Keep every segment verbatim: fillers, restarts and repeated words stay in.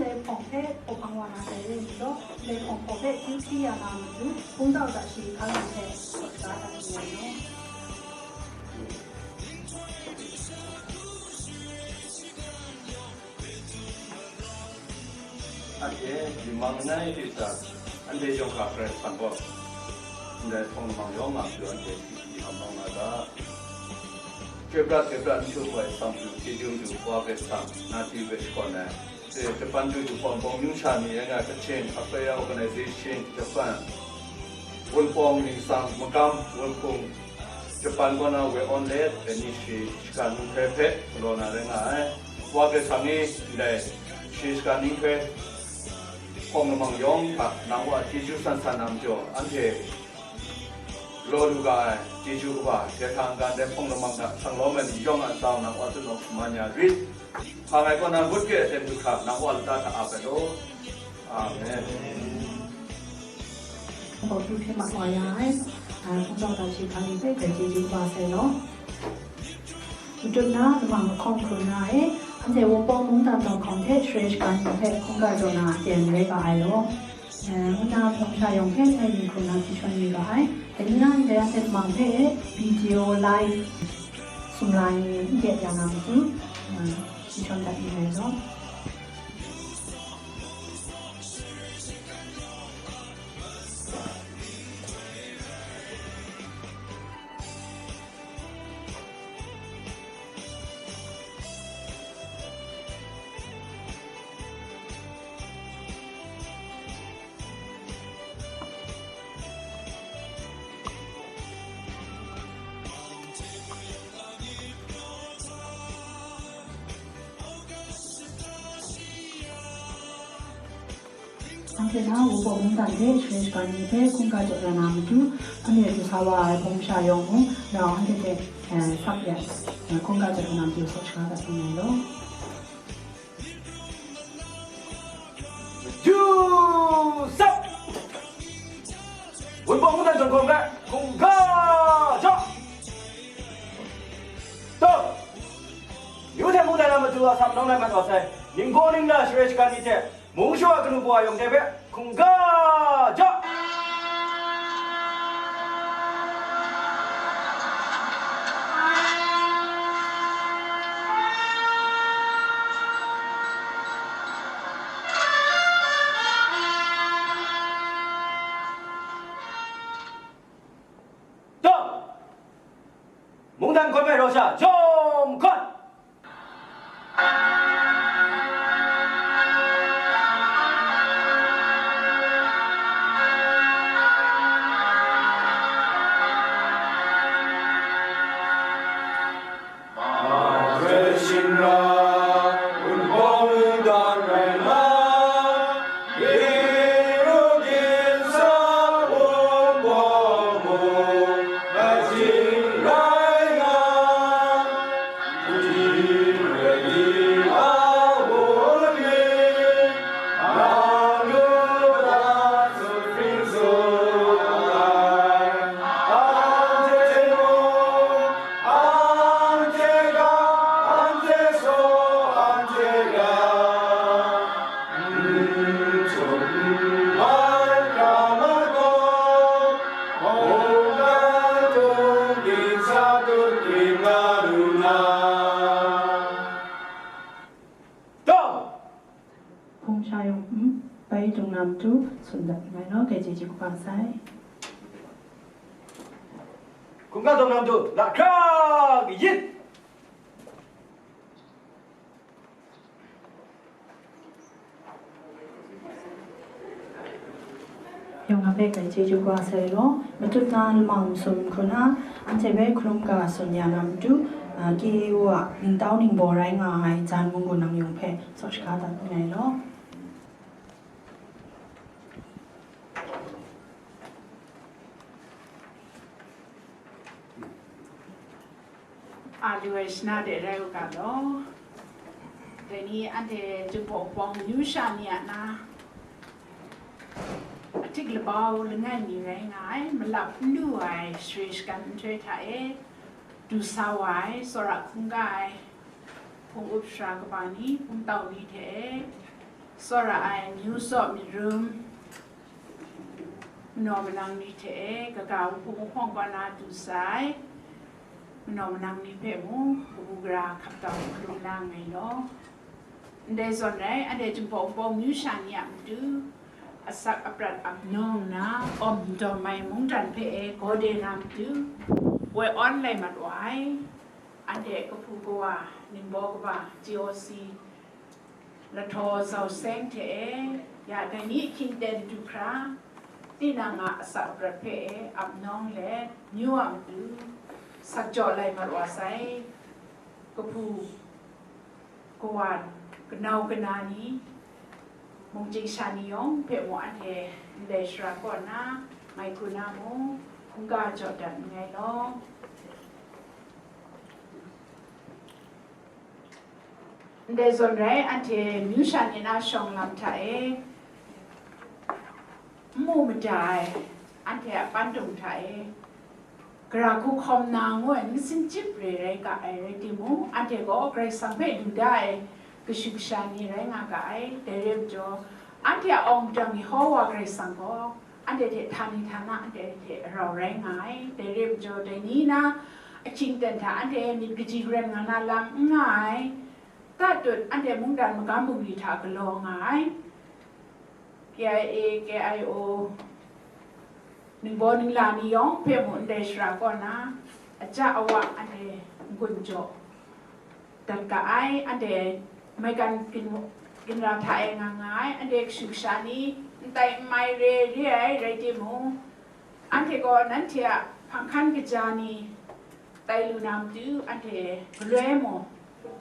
Ndai hpawng hpe hpaw hpang wa na dai rai nme law, ndai hpawng hpaw hpe kyu hpyi ya na matu, kungdaw dashi hkang ni hte gawt ga dat nngai law. Anhte limang langai hte sha, anhte yawng hkra Karai Kasang gaw ndai hpawng lamang yawng a matu anhte hpyi hpyi hkam hkam nga ga. Chyoi pra, chyoi pra n htu ai atsam hte chyeju matu Wa Karai Kasang, na chyu hpe shakawn ai, e, Japan du du hpawng bawng amyu sha ni rai nga ai, Kachin Affairs Organization, Japan, Wunpawng ningsang magam, Wunpawng Japan kaw na we awn let, dai ni shi shagan nhtoi hpe galaw na rai nga ai. Wa Karai Kasang e, ndai shi shagan nhtoi hpawng lamang yawng hta nang wa chyeju san san na majaw, anhte galaw lu ga ai chyeju kaba, dai hta n-ga ndai hpawng lamang hta sang lawm ai ni yawng a ntsa nang wa tsun nawk shaman ya rit. Hpa ngai kaw na ngut kre ai aten du hkra, nang wa lata hta ap ai law. Amen. Gaw du hte ma wa ya ai, a, hpung tawng dan shi hkang ni hpe dai chyeju kaba sai law. Matut na lamang lahkawng hkrun na e, anhte Wunpawng mungdan htawng hkawng hte share shagan ni hpe hkungga jaw na aten rai ga ai law. E, ngu na hpung sha yawng hpe sai ni hkrun na hti shawn ni ga ai. Dai ni na ndai anhte lamang hpe e, video live sumla ni n dep ya na matu, e, hti shawn dat ni ai law. Anhte na Wunpawng mungdan hte share shagan ni hpe hkungga jaw ya na matu, anhte du sa wa ai hpung sha yawng mung, rau anhte hte, eh, sak let, eh, hkungga jaw ya na matu, sawk shaga dat nngai law. Ju sap! Wunpawng mungdan htawng hkawng hpe hkungga jaw! Taw! Yu hte mungdan a matu a sam nawng lai mat wa sai, ninggaw ningla share shagan ni hte, mung shawa kanu kawa yawng hte hpe hkungga jaw! Taw! Mungdan hkawn hpe raw sha jawm hkawn! Taw! Hpung sha yawng, mm, bai dung na matu, tsun dat nngai law, grai chyeju kaba sai. Hkungga dung na matu, lahkra kayit! Yawng a hpe grai chyeju kaba sai law, matut na lamang masum hkru na, anhte hpe hkarum ga tsun ya na matu, a, K A O a ningtau ningbaw rai nga ai Jan Munggu Nang Yung hpe sawk shaga dat nngai law. A lu ai shana de rai u ga law. Dai ni anhte Jinghpaw Wunpawng amyu sha ni a na, ahtik labau langai mi rai nga ai, malap n lu ai share shagan nhtoi hta e, du sa wa ai, tsawra hkungga ai, hpung up sara kaba ni, hpung tau ni hte, Tsawra ai New Sawp Myit Rum manaw manang ni hte e, kaga wuhpung wuhpawng kaw na du sai manaw manang ni hpe mung, kabu gara hkap tau hkalum na nngai law. Ndai zawn rai, anhte Jinghpaw Wunpawng myu sha ni a matu, asak aprat ap nawng nna, awm dawm ai mungdan hpe e gaw de na matu, woi awn lai mat wa ai. Anhte kahpu kawa, ningbaw kaba, G O C, lahtaw zau seng hte e, ya dai ni ahkying ten du hkra, tinang a asak aprat hpe e ap nawng let, myu a matu, sak jaw lai mat wa sai. Kahpu kawa, kanau kana ni, mungchying sha ni yawng hpe mung anhte ndai shara kaw na ngai hku na mung, hkungga jaw dat nngai law. Ndai zawn rai, anhte myu sha ni na shawng lam hta e, n mu mada ai, anhte a pandung hta e, gara hku hkawm na ngu ai masin chyip re rai ga ai rai timung, anhte gaw Karai Kasang hpe lu da ai kashu kasha ni rai nga ga ai. Dai rai majaw, anhte a awng dang Yehowa Karai Kasang gaw anhte hte htani htana anhte hte rau rai nga ai. Dai rai majaw, dai ni na ahkying ten hta anhte myit kaji karen nga na lam n nga ai. Tatut anhte mungdan magam bungli hta galaw nga ai. K I A, K I O, ningbaw ningla ni yawng hpe mung ndai shara kaw na, aja awa anhte n-gun jaw dat ga ai, anhte maigan gin-, ginra hta e nga nga ai, anhte kashu kasha ni n tai n mai re re ai rai timung, anhte gaw nanhte a hpang hkan kaja ni tai lu na matu, anhte galoi mung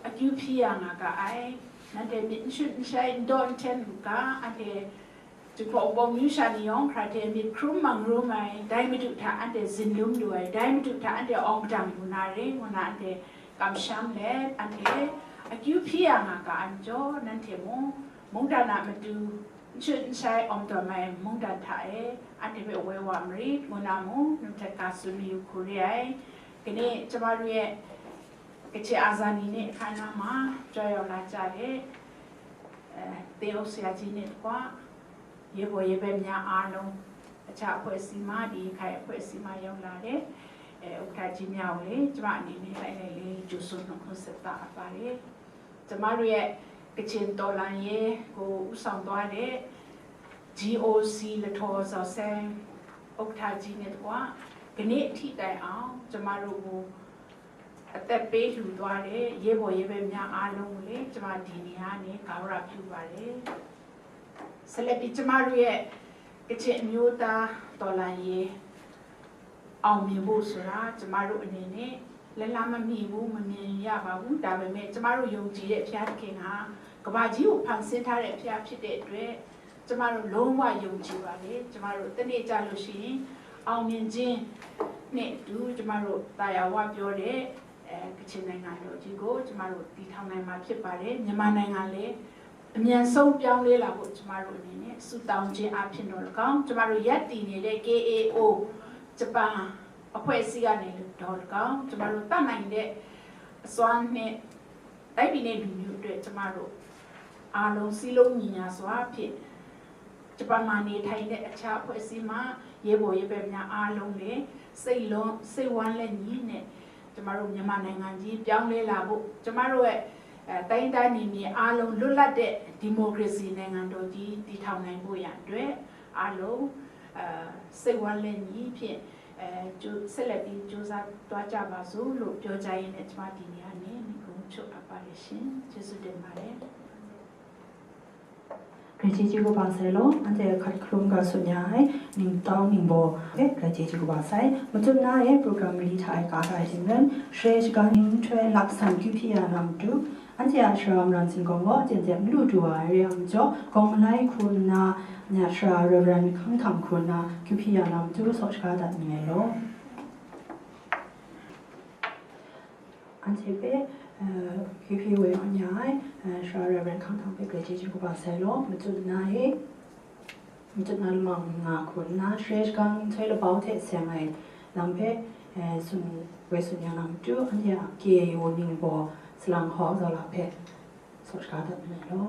akyu hpyi ya nga ga ai. Nanhte myit n shut n shai, n daw n hten lu ga, anhte Jinghpaw Wunpawng myu sha ni yawng hkra hte myit hkrum mang rum ai, dai Madu hta anhte zin lum lu ai, dai Madu hta anhte awng padang lu na re, ngu na anhte kamsham let, anhte akyu hpyi ya nga ga ai majaw, nanhte mung mungdan a matu n shut n shai awm tawn ai mungdan hta e, anhte hpe woi wa marit, ngu na mung, num htet ga tsun mayu hku re ai. Kane, Chamaru e, Kache aza ni ne hkra na ma, Jawai Yawla Chya de, eh, Teng Auk Sara Ji ne hkra, Ye Baw Ye Bai Mya A Long, Acha Hpoi Si Ma, Di Hkai Hpoi Si Ma Yawla de, eh, Ukta Ji Mya Wu le, Chyama ni ne lai lai le, Ju Sun Nung Hkun Sep Ta A Pa de, Chamaru e, Kachin Taw Lan Ye, Ko U Sang Taw de, G O C Lahtaw Zaw Seng, Ukta Ji ne hkra, Kane Hti Tai Au, Chamaru Wu, Atat pe lu taw re, Ye Baw Ye Bai Mya A Long le, Chyama Di Ni A ne, Gawra Pyu Ba re. Sele pi Chamaru e, Kachin Amyu Ta Taw Lan Ye, Aung Myin Bu Sara, Chamaru ne ne, Lala Mami Wu, Mamyin Ya Ba Wu, Da Bai Me, Chamaru Yongji de Pya King Ha, Kaba Ji Wu Hpang Sin Hta de Pya Pyi De Dwe, ကျမတို့ လုံးဝ ယုံကြည်ပါတယ်။ ကျမတို့ တစ်နေ့ကျလို့ရှိရင် အောင်မြင်ခြင်းနဲ့အတူ ကျမတို့ သာယာဝပြောတဲ့ အဲ ကချင်နိုင်ငံတော်ကြီးကို ကျမတို့ တည်ထောင်နိုင်မှာ ဖြစ်ပါတယ်။ မြန်မာနိုင်ငံလည်း အမြန်ဆုံး ပြောင်းလဲလာဖို့ ကျမတို့ အနေနဲ့ ဆုတောင်းခြင်းအားဖြင့်သော်လည်းကောင်း၊ ကျမတို့ ရပ်တည်နေတဲ့ K A O ဂျပန်အဖွဲ့အစည်းကနေသော်လည်းကောင်း၊ ကျမတို့ တတ်နိုင်တဲ့အစွမ်းနဲ့ တိုင်းပြည်နဲ့လူမျိုးအတွက် ကျမတို့ အားလုံး စည်းလုံးညီညာစွာဖြင့် ဂျပန်မှာနေထိုင်တဲ့ အခြားအဖွဲ့အစည်းမှ ရဲဘော်ရဲဘက်များအားလုံးလည်း စိတ်လုံးစိတ်ဝမ်းလက်ညီနဲ့ ကျမတို့ မြန်မာနိုင်ငံကြီး ပြောင်းလဲလာဖို့၊ ကျမတို့ရဲ့ အဲ တိုင်းရင်းသားနယ်မြေအားလုံး လွတ်လပ်တဲ့ ဒီမိုကရေစီနိုင်ငံတော်ကြီး တည်ထောင်နိုင်ဖို့ရန်အတွက် အားလုံး အဲ စိတ်ဝမ်းလက်ညီဖြင့် အဲ ကြိုး- ဆက်လက်ပြီး ကြိုးစားသွားကြပါစို့လို့ ပြောကြားရင်းနဲ့ ကျမ ဒီနေရာနဲ့ နိဂုံးချုပ်အပ်ပါတယ်ရှင်။ ကျေးဇူးတင်ပါတယ်။ Grai chyeju kaba sai law, anhte hkat hkrum ga tsun ya ai, ningtau ningbaw hpe grai chyeju kaba sai. Matut na e, program mali hta e ka ga ai hte maren, share shaga ning nhtoi laksan kyu hpyi ya na matu, anhte a shara maran zingkawng gaw, teng teng n lu du wa ai re ai majaw, gawng malai hku nna, nya shara Reverend Hkang Htang hku nna, kyu hpyi ya na matu, saw shaga dat nngai law. Anhte hpe, eh, kyu hpyi woi mat ya ai, eh, Sara Reverend Hkang Htang hpe grai chyeju kaba sai law, matut na e, matut na lamang nga hku nna, share shaga nhtoi labau hte seng ai lam hpe, eh, tsun, woi tsun ya na matu, anhte a K A O ningbaw salang hkaw zaw la hpe, saw shaga dat nngai law.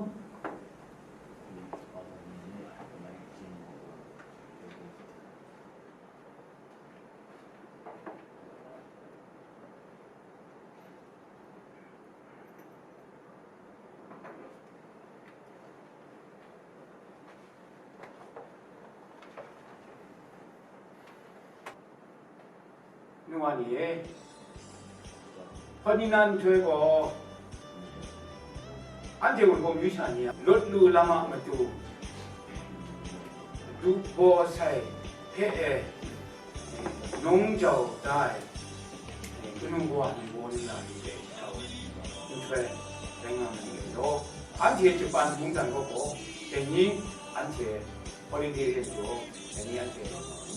Wa ni e, hpawt ni nan nhtoi gaw, anhte wunpawng myu sha ni a lut lu lam a matu, du baw sai hpe e, nung jau da ai, kanu kawa ni baw ni na ni hte jau ai nhtoi rai nga mu ai law, anhte Japan mungdan kaw gaw, dai ni anhte holiday rin jaw, dai ni anhte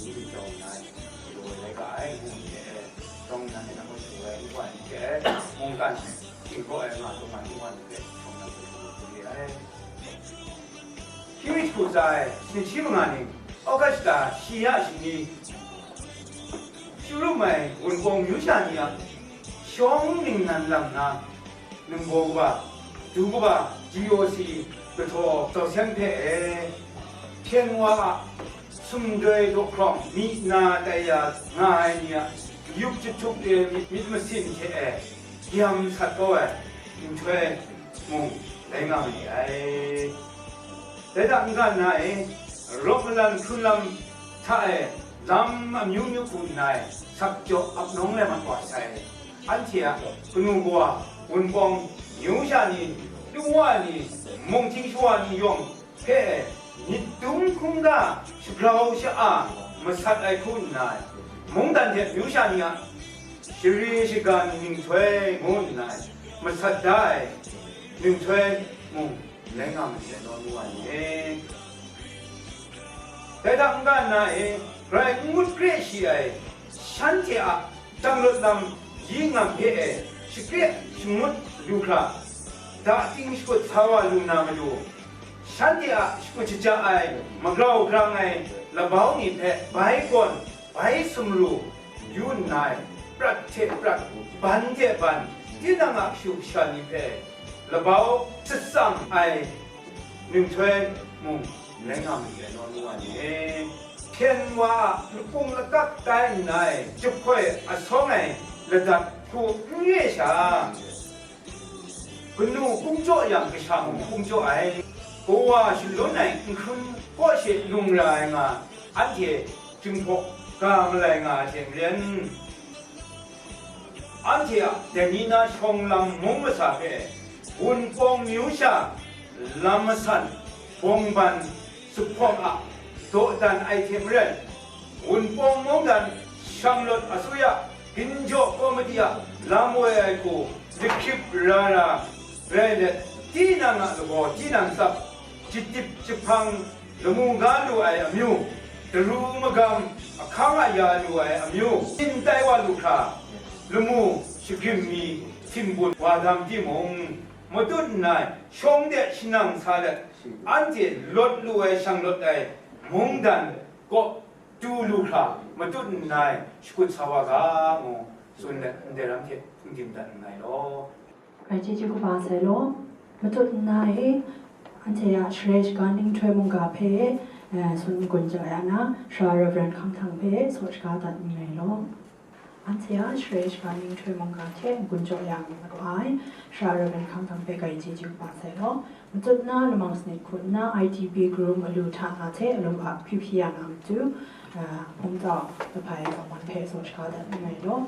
ni lu jau nna, galaw ai rai ga ai, ngu ni hte, shawng nnan e na hkawt shu ai, ngu ai ni hte, mungkan, htingkaw ai nga, dum ai, ngu ai ni hte, shawng nnan hpe hkawt shu ai. Hkying mi hku tsa ai, shani shi manga ning, August shi ya shani, shingrum ai wunpawng myu sha ni a shawng ningnan lam na, ningbaw kaba, du kaba, G O C, kahtaw tau seng hpe e, hpyen wa a, sumdoi daw hkrawng myi na tai ya nga ai ni a, yup jahtuk de myit, myit masin hte e, gyam sat kau ai nhtoi mung rai nga ma ni ai. Dai hta n-ga nna e, rawk malan hkrun lam hta e, lam amyu myu hku nna e, sakjaw ap nawng lai mat wa sai. Anhte a kanu kawa, wunpawng myu sha ni, lung wa ni, mung hting shawa ni yawng hpe myit dum hkungga shagrau sha-a masat ai hku nna, mungdan hte myu sha ni a shari shagan ninghtoi ngu nna, masat da ai ninghtoi mung rai nga ma ni law, ngu ai ni e. Dai hta n-ga nna e, grai n ngut kre shi ai, shanhte a Shang lut lam yi ngam hpe e shakre shangut lu hkra, da ting shakut sa wa lu na matu, shanhte a shakut shaja ai, magrau grang ai labau ni hpe bai gawn, bai sumru yu nna, prat hte prat, ban hte ban, tinang a kashu kasha ni hpe labau shatsang ai ninghtoi mung rai nga myit dai naw, ngu ai ni e. Hpyen wa a lakung lakak tai nna e, jahpoi asawng ai ladat hku n re sha, kanu kungjaw yang, kasha mung kungjaw ai, kawa shalun ai nhkrun kaw she lung ra ai nga, anhte Jinghpaw ga malai nga ai hte maren, anhte a dai ni na shawng lam mung masa hpe Wunpawng myu sha lam masan, bawngban, zuphpawng a dawdan ai hte maren, Wunpawng mungdan shanglawt asuya ginjaw kawmati a lam woi ai hku lahkrip ra ra rai let, tinang a lagaw tinang tsap, jadip jahpang, lamu ga lu ai amyu, daru magam ahkang a ya lu ai amyu, nin tai wa lu hkra, lamu shagrim mi htimbun wa dam timung, matut nna shawng de shanang sa let, anhte lawt lu ai shanglawt ai mungdan kaw du lu hkra, matut nna shakut sa wa ga, ngu tsun let, ndai ram hte hpungdim dat nngai law. Grai chyeju kaba sai law. Matut nna e, anhte a sharai shaga ninghtoi mungga hpe, eh, tsun n-gun jaw ya na, Sara Reverend Hkang Htang hpe saw shaga dat nngai law. Anhte a sharai shaga ninghtoi mungga hte n-gun jaw ya na matu ai, Sara Reverend Hkang Htang hpe grai chyeju kaba sai law. Matut nna lamang sanit hku nna I T B group alu hta nga hte alum ap hpyi hpyi ya na matu, eh, Hpung Tau Lahpai Zawng Wan hpe saw shaga dat nngai law.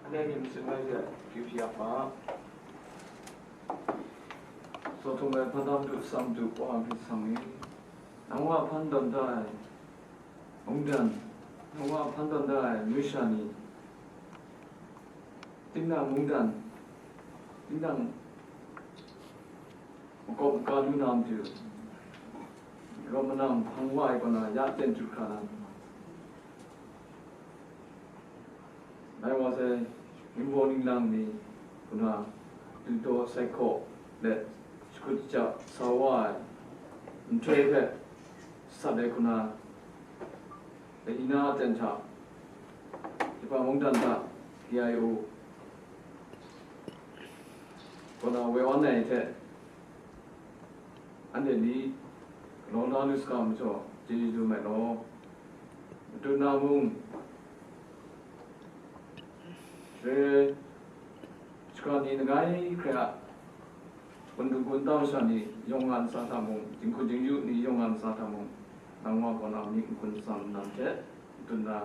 Anhte myit masin mai hte, Q P F a, Sawhtum ai hpan dam du, sam du, wa hpyi sang e. Nang wa hpan tawn da ai mungdan, nang wa hpan tawn da ai myu sha ni, tinang mungdan, tinang makawp maga lu na matu, rawt manang hpang wa ai kaw na ya ten chyu hkra na, mai wa sai, ningbaw ninglang ni, kaw na, du daw sai hkaw let, shakut ja sa wa ai nhtoi hpe sat ai kaw na, Lahina aten hta, Japan mungdan hta D I O kaw na woi wan ai hte, anhte ni galaw na lu saga majaw, chyeju dum ai law. Matut na mung, Re, shaka ni langai hkrai a, kun du kun tau sha ni yawng nga ntsa hta mung, jinghku jingyu ni yawng nga ntsa hta mung, nang wa kaw na myit n-gun tsam lam hte, n-gun na,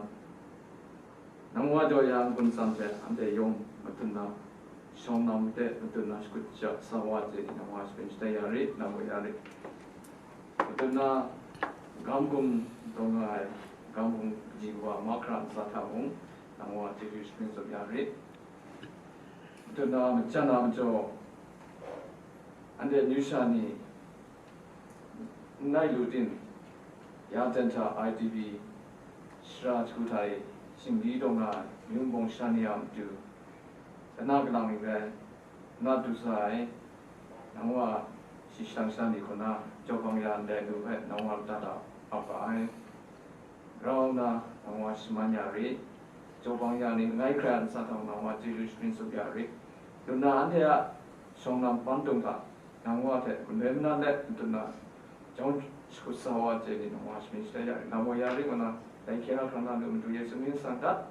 nang wa jaw ya n-gun tsam hte, anhte yawng matut na, shawng lam hte matut na shakut sha sa wa hte ni nang wa shapen shatai ya rit, nang wa ya rit. Matut na, gam gum taw nga ai, gam gum kaji wa mahkra ntsa hta mung, nang wa chyeju shapen tsup ya rit. Matut na, majan a majaw, anhte amyu sha ni, n nai lu tin, ya jan hta I D P, shara jahku hta e, shingli taw nga ai, myu nbawng sha ni a matu, lana kalang ni rai, na du sa ai, nang wa shi shang sha ni kaw na, jaw bang ya ndai lu hpe nang wa lata da ap ga ai. Grau nna, nang wa shaman ya rit, jaw bang ya ni langai hkrai a ntsa hta mung nang wa chyeju shapen tsup ya rit. Lu nna anhte a shawng lam ban tung hta, nang wa hte gun rai manat let matut na, jawng shakut sa wa chye ni nang wa shapen shatai ya rit, nang wa ya rit ngu na, dai hkye na hkrang na lu Madu Yesu mying n san dat.